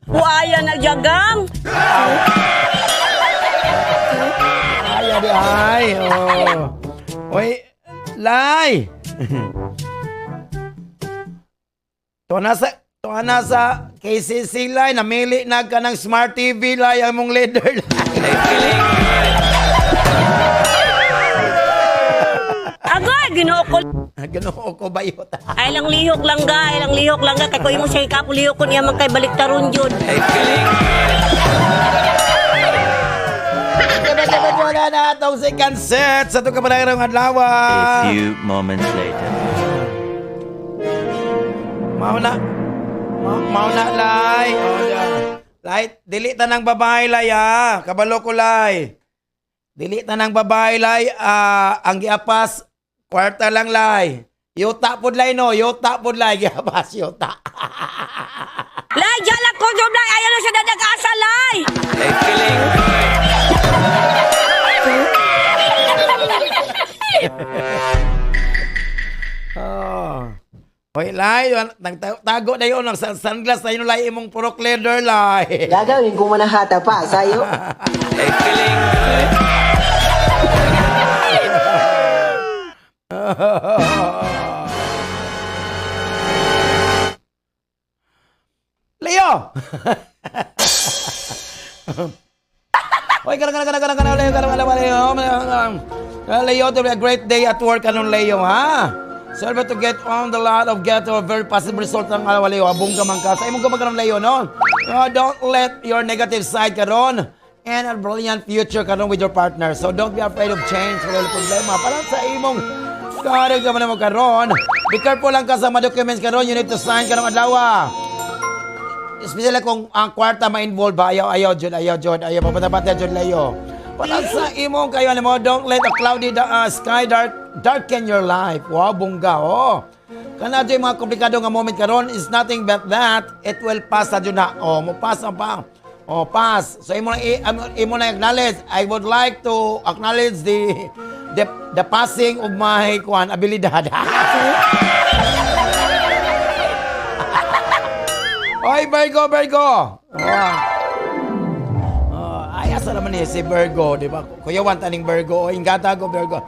Buaya na jagam! Lay. Oh. Oy, Lay. Tuwa na sa KCC, Lay. Namili na ka ng Smart TV, Lay, ang mong leader, Lay. Agay, Ginoo ko. Ginoo ko bayot. Ay lang lihok lang ga, ay lang lihok lang ga. Kay ko imo siya ikapo lihok ko niya man kay baliktaron jud. Dapat wala na atong second set sa itong kapanayarong adlaw. A few moments later. Mao na. Mao na, Lay. Oh, da. Lay, dili ta ng babae, Lay, ha. Kabalo ko, Lay. Dili ta ng babae, Lay. Ah, ang giapas, kwarta lang, Lay. Yuta pod, Lay, no? Yuta pod, Lay. Giapas, yuta. Lay, jalak ko job lay, ayaw na siya dadag-asa lay. Oh. Hoy, Lay, nagtago na yun. Ang sunglass na yun, Lay, imong purok leather, Lay. Gagawin ko man ang hata pa sa'yo. Leo! Hoy, kana kana kana kana kana Leo, kana kana Leo. Leo, to be a great day at work kanon, Leo, ha? So to get on the lot of get a very positive result ng alawa, Leo. Abong ka man ka. Sa imong ka man karon, Leo, no? Don't let your negative side karon and a brilliant future karon with your partner. So don't be afraid of change. Wala problema. Para sa imong karag ka man mo karon. Be careful lang ka sa mga documents karon. You need to sign karong adlaw. Especially kung ang kwarta ma-involve ba, ayaw, ayaw, Jud, ayaw, Jud, ayaw, papatabata, Jud, Leo. Para sa imong kayo, alam mo, don't let a cloudy sky darken your life. Wow, bongga, oh. Kana dyan mga komplikado nga moment karon is nothing but that. It will pass na dyan na. Oh, mo pass ang pa. Oh, pass. So imo na imo na acknowledge. I would like to acknowledge the passing of my kuan abilidad. Oy, Virgo, Virgo. Oh. Oh, ay, asa naman ni si Virgo, di ba? Kuya Juan, taning Virgo. O, ingata ko, Virgo.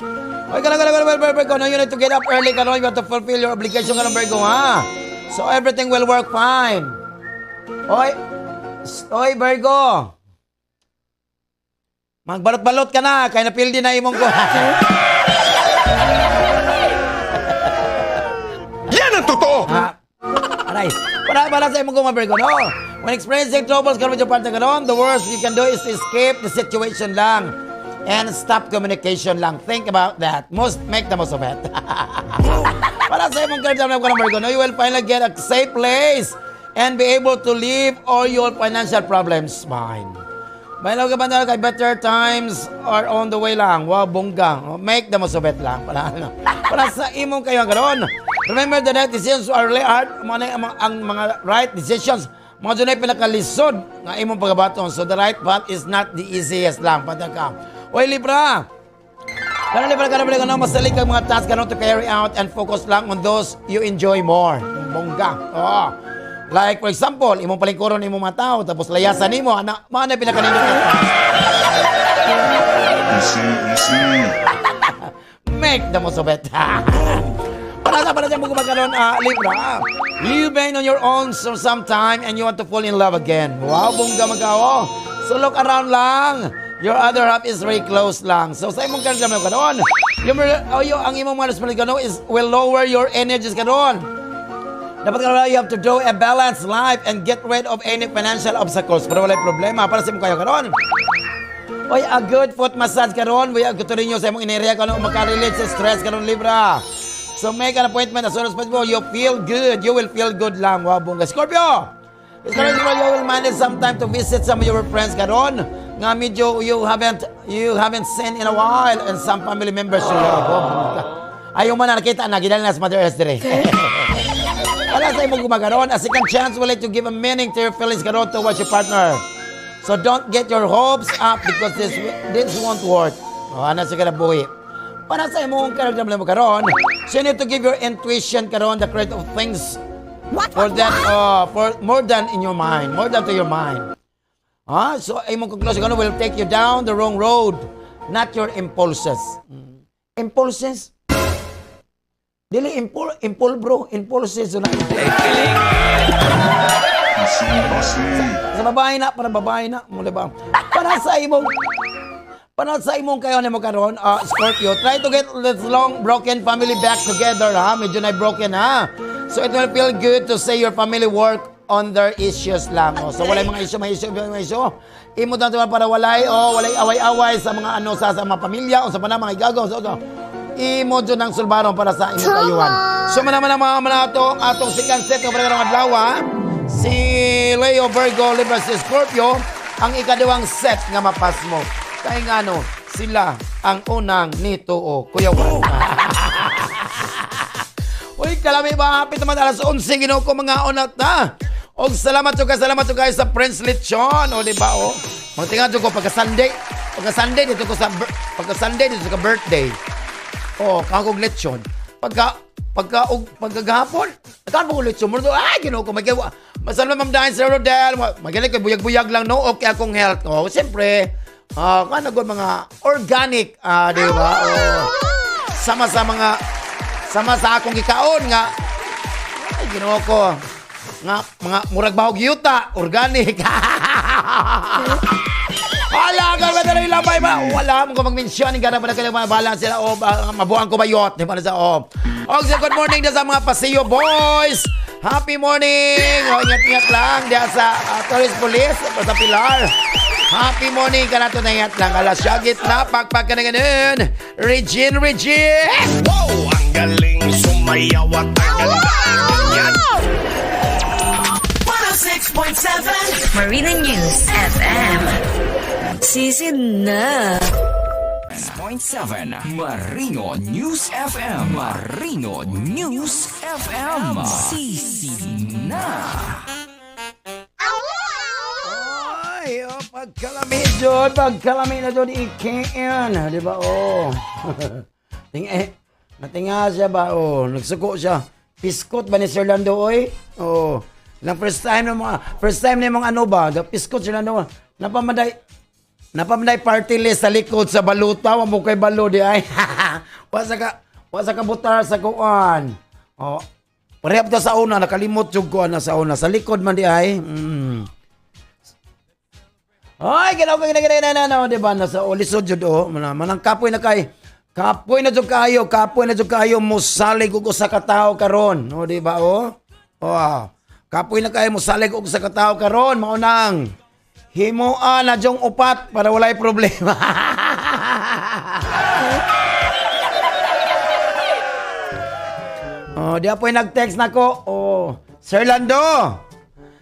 Oy, kana, kana, kana, Virgo, Virgo. No, you need to get up early karon. You have to fulfill your obligation karon, Virgo, ha? So, everything will work fine. Oy, oy, Virgo. Magbalot-balot ka na, kaya napildi na imong ko. Yan ang totoo! Ha? Aray, para sa imong kuma, Virgo, no? When experiencing troubles karon with your partner karon, the worst you can do is to escape the situation lang and stop communication lang. Think about that. Most make the most of it. Para sa imong card ng Virgo, no, you will finally get a safe place and be able to leave all your financial problems behind. May ka ba na kay better times are on the way lang. Wow, bongga. Make the most of it lang. Para, ano, para sa imong kayo karon. Remember the right decisions are really hard. Mga, ang, ang mga right decisions, mga dyan ay pinakalisod nga imong pagabaton. So the right path is not the easiest lang. Pata ka. Oy, Libra! Karon, Libra, karon, Libra, karon, masali kang mga tasks karon to carry out and focus lang on those you enjoy more. Bongga. Oo. Like for example, imong palingkuron imong mga tao, tapos layasan nimo, ana, mga na pinakanindot nga task. Easy, easy. Make the most of it. Para sa mga gumaganon, Libra, you've been on your own for some time and you want to fall in love again. Wow, bongga magao. So look around lang. Your other half is very close lang. So sa imong karon karon, yung, oh, yung, ang imong mga responsibility karon is will lower your energies karon. Dapat karon you have to do a balanced life and get rid of any financial obstacles. Pero walay problema para sa imong kayo karon. Oy, a good foot massage karon. We gusto ninyo sa imong inerya karon makarelate sa stress karon, Libra. So make an appointment as soon as possible. You feel good. You will feel good lang. Wow, bongga. Scorpio! Scorpio, you will manage some time to visit some of your friends karon nga medyo you haven't seen in a while and some family members you love. Oh, bongga. Ayaw man na nakita na gidala na sa Mother Earth dire. Wala sa imong gumagaron. A second chance will let you give a meaning to your feelings karon towards your partner. So don't get your hopes up because this won't work. Oh, ana sa buhi. Para sa imong character mo karon, so you need to give your intuition karon the credit of things for that for more than in your mind, more than to your mind. Ah, so imong conclusion karon will take you down the wrong road. Not your impulses. Impulses? Dili impul bro, impulses na. Sa babae na, para babae na, mo ba? Para sa imong kayo nimo karon, Scorpio, try to get this long broken family back together, ha? Medyo na broken, ha? So it will feel good to say your family work on their issues lang. Oh. So walay mga issue, may issue, may issue. Imo na para walay, oh, walay away-away sa mga ano sa mga pamilya o sa mga mga igagaw. So, imo jud ang sulbaron para sa imong kayuhan. So man naman ang mga mga atong atong second set ng karong adlaw, ha? Si Leo, Virgo, Libra, si Scorpio, ang ikaduhang set nga mapas mo. Kay ngano, sila ang unang nituo. Kuya Juan. Uy, kalami ba? Hapit naman alas 11, Ginoo ko mga unat na. Og salamat jud kayo sa Prince Lechon. O, di ba, o? Magtinga jud ko pagka Sunday, pagka Sunday dito ka birthday. O, kagog lechon. Pagka pagka og pagkagahapon, kan mo lechon mo. Ay, Ginoo ko magiwa. Masalamat, Ma'am Dine, Sir Rodel. Magaling kay buyag-buyag lang, no. Okay akong health. O, siyempre, kana gud mga organic, di ba? O, sama sa mga sama sa akong gikaon nga ay, Ginoo ko nga mga murag bahog yuta, organic. Wala ka ba na labay ba? Wala mo ko mag-mention gana pa na kayo mga balance sila o mabuang ko bayot di ba sa o. Og good morning na sa mga Paseo boys. Happy morning. O, ingat-ingat lang diya sa Tourist Police sa Pilar. Happy morning ka na to na ingat lang. Alas syagit na pagpag ka na ganun. Regine, Regine. Wow! Ang galing sumayaw at ang ganda yan. 106.7 Marina News FM. Sisid na. 6.7 Marino News FM. Marino News FM. Sisi na. Ay, oh, pagkalami jud, pagkalami na jud ikian, di ba? Oh. Ting eh, natinga siya ba? Oh, nagsuko siya. Piskot ba ni Sir Lando oy? Oh. Lang first time na mga ano ba? The piskot Sir Lando. Napamanday party list sa likod sa baluta, wa mo kay balo di ay. Wa sa ka butar sa kuan. Oh. Pareha pa sa una, nakalimot jud ko ana sa una. Sa likod man di ay. Ay, ginaw ka, gina, gina, gina, gina, di ba? Nasa ulisod jud oh. Manang kapoy na kay. Kapoy na jud kayo, kapoy na jud kayo musalig og usa ka tawo karon. Oh, di ba oh? Oh. Kapoy na kayo musalig og usa ka tawo karon, mao nang himoa na jong upat para walay problema. Oh, di apoy nag-text nako. Oh, Sir Lando.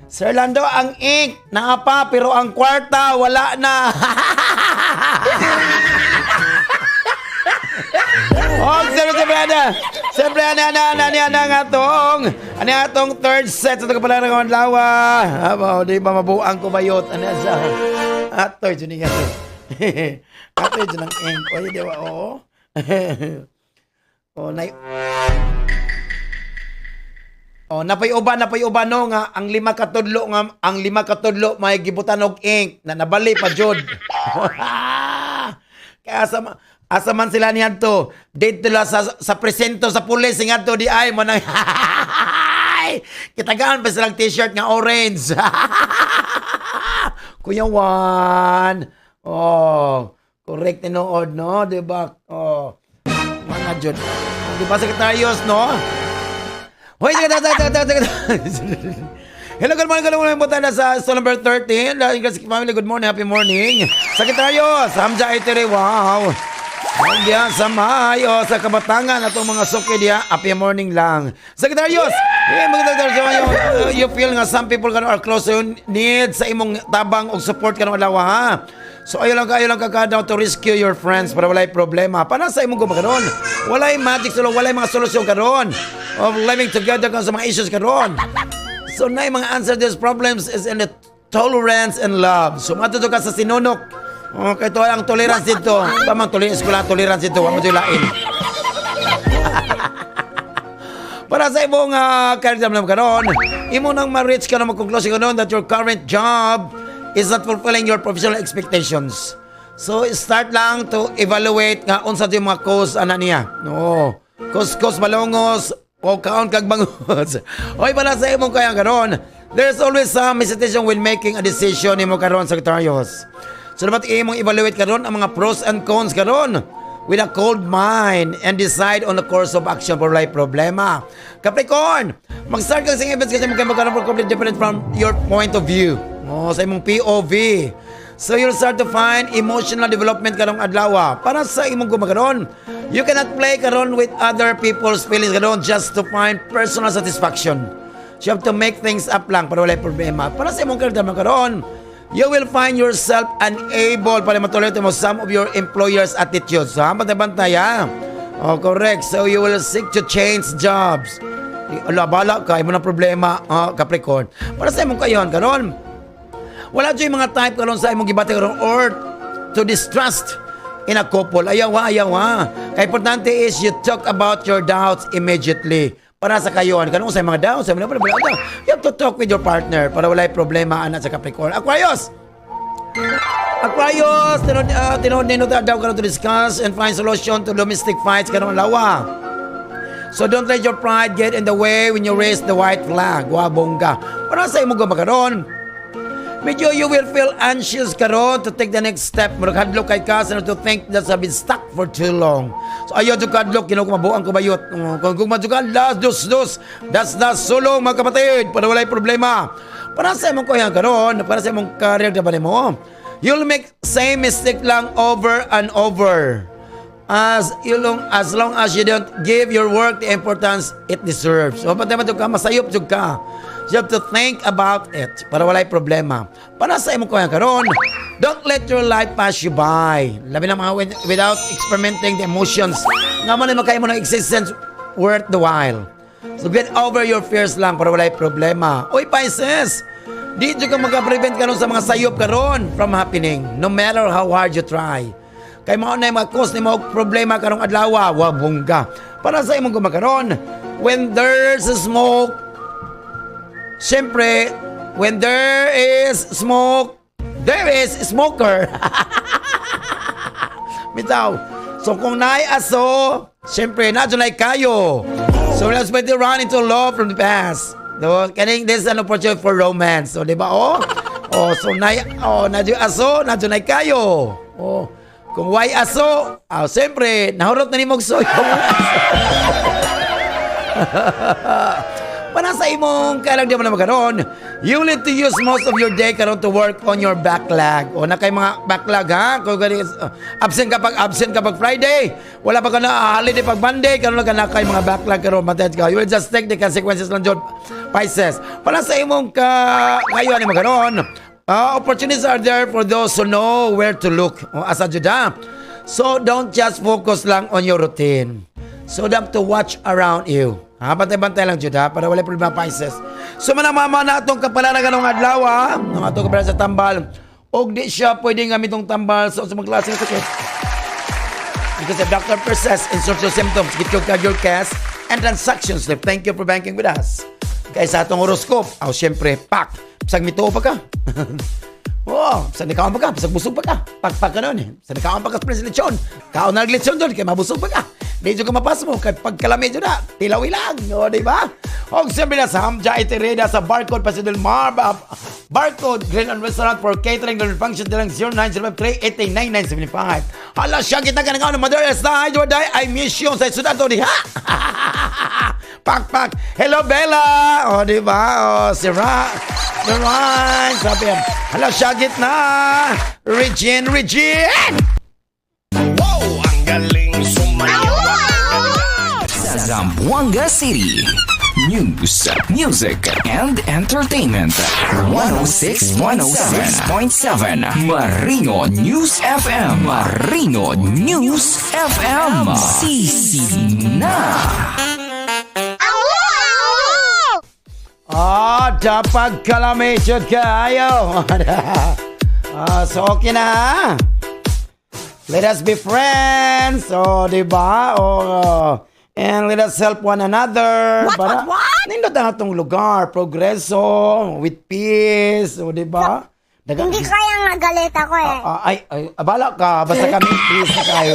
Sir Lando, ang ink naa pa pero ang kwarta wala na. Oh, siyempre, siyempre, ana. Siyempre, ana, ana, ana, ana, ana, nga atong, ano atong third set sa tagapala ng adlaw. Aba, di ba mabuang ko bayot? Ano sa, atoy, dyan nga. Atoy, dyan ang ink. Oy, di ba, oo. Oh, nay, oh, napay uban no nga ang 5 ka tudlo may gibutan og ink na nabali pa jud. Kaya asa man sila niadto? Dito la sa presinto sa pulis ngadto di ay mo nang kitagaan pa silang t-shirt nga orange. Kuya Juan. Oh, correct tinuod no, di ba? Oh. Mga jud. Di ba sekretarios no? Hoy, sige, sige, sige, sige, sige. Hello, good morning po tayo sa stall number 13. The English family, good morning, happy morning. Sekretarios, Hamza Itere, wow. Diyan sa Mayo, sa Kabatangan, atong mga suki diya, happy morning lang. Sekretarios, eh, mga you feel nga some people kan are close to you, need sa imong tabang og support kanong adlaw ha. So ayo lang ka to rescue your friends para walay problema. Para sa imong gumakaron. Walay magic solo, walay mga solusyon karon of living together kan sa mga issues karon. So na mga answer these problems is in the tolerance and love. So matuto ka sa sinunok. Okay, to ang tolerance dito. Tamang tolerance ko lang, tolerance dito. Wa mo lain. Para sa imong career naman karon, imo nang ma-reach ka na mag-conclusion karon that your current job is not fulfilling your professional expectations. So start lang to evaluate nga unsa yung mga cause ana niya. No. Kuskus balongos o kaon kag bangos. Oy, para sa imong kaya karon, there's always some hesitation when making a decision nimo karon, Sagittarius. So dapat imong evaluate karon ang mga pros and cons karon with a cold mind and decide on the course of action for life problema. Capricorn, mag-start kang sing events kasi magkaroon for completely different from your point of view. Oh, sa imong POV. So you'll start to find emotional development karong adlaw. Para sa imong gumakaron, you cannot play karon with other people's feelings karon just to find personal satisfaction. So you have to make things up lang para wala problema. Para sa imong karon karon, you will find yourself unable para matuloy mo some of your employer's attitudes. Ha? Bantay-bantay, ha? Oh, correct. So you will seek to change jobs. Ala, bala ka, imo na problema, ah, Capricorn. Para sa imong kayon, karon, wala dyan mga type karon sa imong gibati karon or to distrust in a couple. Ayaw ha, ayaw ha. Kaya importante is you talk about your doubts immediately. Para sa kayon, kanong sa mga doubts, sa mga problema, you have to talk with your partner para wala problema ana sa Capricorn. Aquarius! Aquarius, tinuod nino daw karon to discuss and find solution to domestic fights karon lawa. So don't let your pride get in the way when you raise the white flag. Wa bongga. Para sa imo karon, medyo you will feel anxious karon to take the next step. Murag hadlok kay ka sa to think that have been stuck for too long. So ayaw jud kadlok, kino mabuang ko bayot. Kung gugma jud ka, last dos dos. That's the sulong, mga kapatid, para walay problema. Para sa imong kuya karon, para sa imong career ba nimo? You'll make same mistake lang over and over as long as you don't give your work the importance it deserves. So, pati man ka, masayop jud ka. You have to think about it para walay problema. Para sa imong kuya karon, don't let your life pass you by. Labi na mga without experimenting the emotions. Nga mo na makaimo ng existence worth the while. So get over your fears lang para walay problema. Uy, Pisces! Di jud ka maka-prevent karon sa mga sayop karon from happening, no matter how hard you try. Kay mao na yung mga cause nimo og problema karong adlaw, wa bongga. Para sa imong gumakaron, when there's a smoke, siyempre, when there is smoke, there is smoker. Bitaw. So kung naay aso, siyempre, na nay kayo. So let's pwede run into love from the past. No, kaning this is an opportunity for romance. So, di ba? Oh, so nay oh, na aso, na nay kayo. Oh, kung way aso, ah, siyempre, nahurot na ni soy. Para sa imong kailang di mo na magkaroon, you need to use most of your day karon to work on your backlog. O na kay mga backlog ha, kung gani, absent ka pag Friday, wala pa ka na holiday pag Monday, karon lang ka na kay mga backlog karon matay ka. You will just take the consequences lang jud, Pisces. Para sa imong ka ngayon ni magkaroon, opportunities are there for those who know where to look. O asa jud ha. So don't just focus lang on your routine. So you have to watch around you. Ha, bantay-bantay lang jud ha, para wala problema, Pisces. So manamama na atong kapalaran kanong adlaw ha, ang atong kapalaran sa tambal. Og di siya pwede gamitong tambal sa mga klase ng sakit. Because if doctor persists in social symptoms, get your card, your cash, and transaction slip. Thank you for banking with us. Kaya sa atong horoscope, aw syempre, pak, bisag mituo pa ka. Oh, sa nikaon pa ka, bisag busog pa ka. Pakpak ka nun eh. Sa nikaon pa ka sa Prince Lechon. Kaon na lechon doon, kay mabusog pa ka. Di ka mapas mo, kay pagkalami dyan na, tilawi lang. O, di ba? Og siyempre na sa Hamja Itereda sa Barcode Paseo del Mar, Barcode Grill and Restaurant for catering and function nilang 0905-388-9975. Hala siya, kita ka na nga, Mother Esta, I die, I miss you sa sudan to, di ha? Pak, pak. Hello, Bella! O, di ba? O, si Ra. Si Ryan. Sabi yan. Hala, syagit na! Regine, Regine! Wow! Ang galing sumayaw. Zamboanga City. News, music, and entertainment. 106, 106.7 Marino News FM. Marino News FM. Sisi na. Ah, dapat kalami jud kaayo. Ah, so okay na ha? Let us be friends. Oh, di ba? Oh, and let us help one another. What, what, what? Nindot ang atong lugar, progreso, with peace, oh, di ba? Daga, Hindi kaya nga galit ako eh. Ah, ay, ay, abala ka. Basta kami, please na kayo.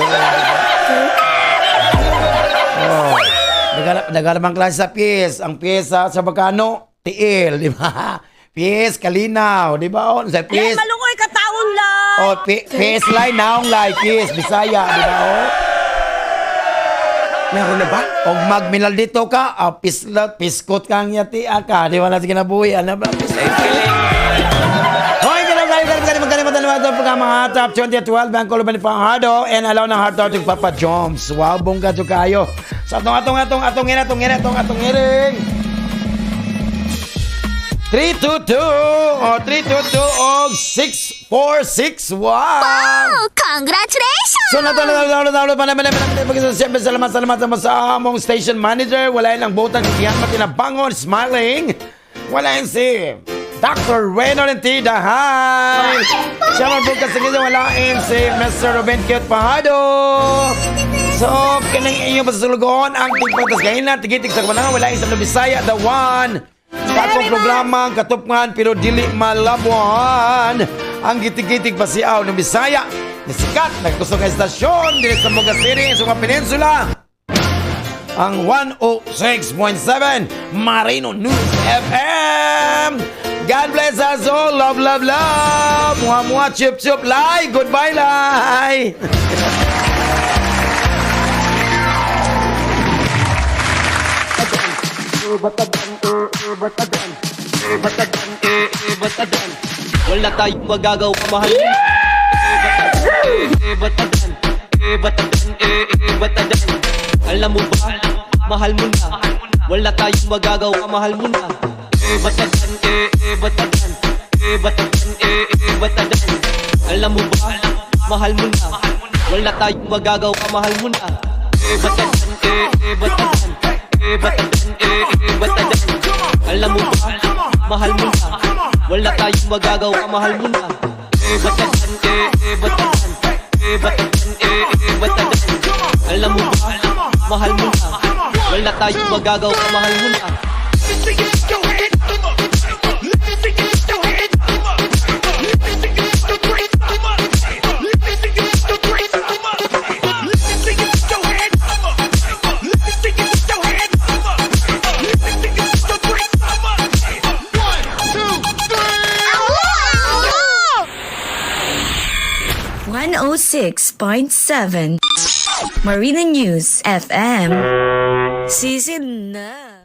Oh. Nagalamang klase sa piyes. Ang piyes sa Bacano, tiil, di ba? Piyes, kalinaw, di ba? Oh, sa Ay, piyes. malungoy ka taon lang. Oh, piyes lay, naong lay, piyes, Bisaya, di ba? Oh. Meron na ba? Og magminal dito ka, pislat, piskot kang yati ka, di ba na sa kinabuhi, ano ba? Hoy, gano'n kayo, gano'n, gano'n, gano'n, gano'n, gano'n, gano'n, mga top 2012, Bangko Luban Fajardo, and alaw ng heart heart Papa Joms. Wow, bongga jud kayo. So, atong, atong, atong, atong, atong, atong, atong, atong, iring. 322 o 322 o 6461. Wow! Congratulations! So nato na na na na na na na siyempre salamat salamat sa sa among station manager, wala lang butan si Kian Matinabangon smiling. Wala yan si Dr. Reno Lentida. Hi! Siya man bukas sa wala yan si Mr. Ruben Cute Pahado. So, kining inyo pasasulugon ang tigpatas gahin na tigitig sa kumanang wala yan sa Bisaya, the one. Sa akong programa ang katupngan pero dili malabuan. Ang gitig-gitig pasiaw ng Bisaya. Nisikat, nagkusog ang estasyon dili sa Moga City, sa mga peninsula. Ang 106.7 Marino News FM. God bless us all. Love, love, love. Mua, mua, chup, chup, lai. Goodbye, lai. Wala tayong magagawa, mahal. Batagan, batagan, batagan. Alam mo ba, mahal mo na. Wala tayong magagawa, mahal mo na. Batagan, batagan, batagan, batagan. Alam mo ba, mahal mo na. Wala tayong magagawa, mahal mo na. Batagan, batagan, batagan, batagan. Alam mo ba, mahal mo na. Wala tayong magagawa, mahal mo na. Batagan, batagan, batagan, batagan. Alam mo ba, mahal mo na. Wala tayong magagawa, mahal mo na. .7 Marina News FM. Season na.